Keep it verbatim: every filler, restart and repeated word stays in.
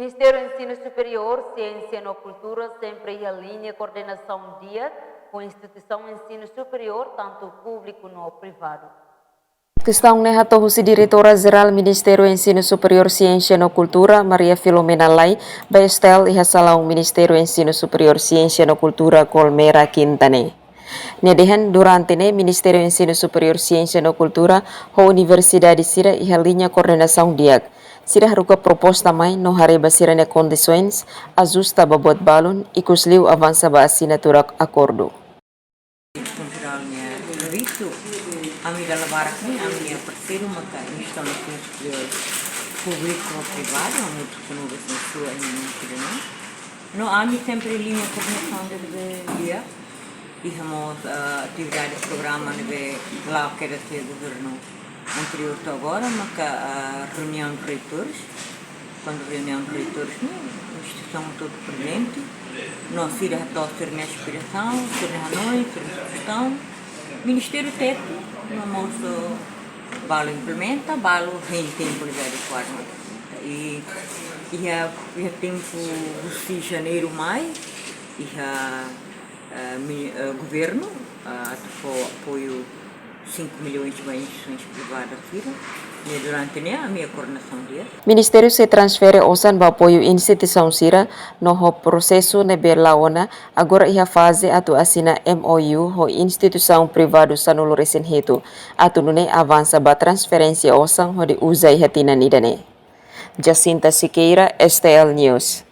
Ministériu Ensinu Superiór, Siénsia no Kultura sempre iha liña koordenasaun di'ak ho instituisaun ensinu superiór, tantu públiku no privadu. Kestaun ne'e hato'o husi Diretora Jerál Ministériu Ensinu Superiór, Siénsia no Kultura, Maria Filomena Lay, ba STL iha salaun Ministériu Ensinu Superiór, Siénsia no Kultura, Golmera, Kinta ne'e. Nia dehan durante ne'e Ministériu Ensinu Superiór, Siénsia no Kultura ho universidade sira iha liña koordenasaun di'ak. Sira haruka proposta mai no haree ba sira-nia kondisoens, ajusta ba buat balun, ikus liu avansa ba asinatura akordu. Konfederal nia servisu, ami dala barak ne'e, ami-nia parseiru maka instituisaun ensinu superiór públiku no privadu, ami tuku no bes sua ini no kida no. No ami sempre liña koordenasaun ne'ebé di'ak, iha mós, ah, atividade programa ne'ebé la'o kedas iha governu anteriór to'o agora, maka, ah, reuniaun de reitores, kuandu reuniaun de reitores ne'e, instituisaun hotu-hotu prezente, no sira hato'o sira-nia aspirasaun, sira-nia hanoin, sira-nia sujestaun, Ministériu tetu, no mós, ah, balu implementa, balu hein tempu ne'ebé adekuadu. I, iha, iha tempu husi janeiru mai, iha, ah, mi-, ah, governu, ah, atu fó apoiu cinco milhões ba instituisaun privada sira, ne'e durante ne'e ami-nia koordenasaun di'ak. Ministériu sei transfere osan ba apoiu instituisaun sira, no ho prosesu ne'ebé la'o ona, agora iha faze atu asina M O U ho instituisaun privadu sanulu-resin-hitu, atu nune'e avansa ba transferénsia osan hodi uza iha tinan ida-ne'e. Jacinta Siqueira, STL News.